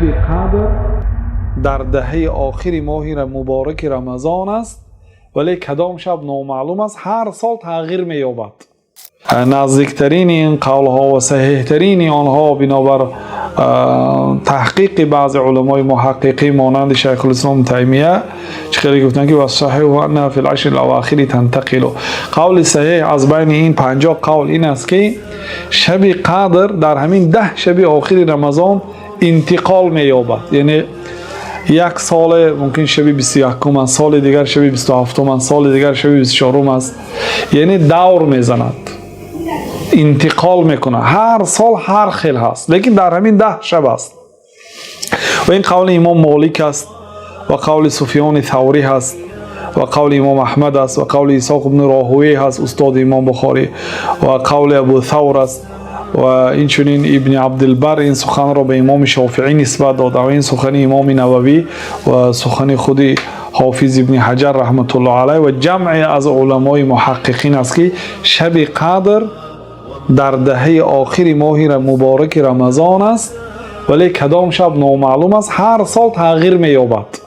Шаби Қадр дар даҳаи охири моҳи мубораки Рамазон аст, вале кадом шаб номаълум аст, ҳар сол тағйир меёбад. Наздиктарини ин қавлҳо ва саҳеҳтарини онҳо бинобар таҳқиқи баъзе уламои муҳаққиқӣ монанди Шайхулислом Таймия чӣ хеле гуфтанд, ки қавли саҳеҳ аз байни ин 50 қавл ин аст, ки шаби Қадр дар ҳамин 10 шаби охири Рамазон интиқол меёбад. Яъне як соле мумкин шаби 21-ум аст, соли дигар шаби 27-ум аст, соли дигар шаби 24-ум аст. Яъне давр мезанад, интиқол мекунад, ҳар сол ҳар хел ҳаст, лекин дар ҳамин 10 шаб аст. Ва ин қавли имом Молик аст ва қавли Суфёни Таврӣ ҳаст ва қавли имом Аҳмад аст ва қавли Исоқ ибни Роҳуӣ ҳаст, устоди имом Бухорӣ, ва қавли Абу Thавр аст. Ва инчунин Ибни Абдилбар ин суханро ба имоми Шофиӣ нисбат дода ва ин сухани имоми Нававӣ ва сухани худи Ҳофиз Ибни Ҳаҷар раҳматуллоҳ алайҳ ва ҷамъе аз уламои муҳаққиқин аст, ки шаби Қадр дар даҳаи охири моҳи мубораки Рамазон аст, вале кадом шаб номаълум аст, ҳар сол тағйир меёбад.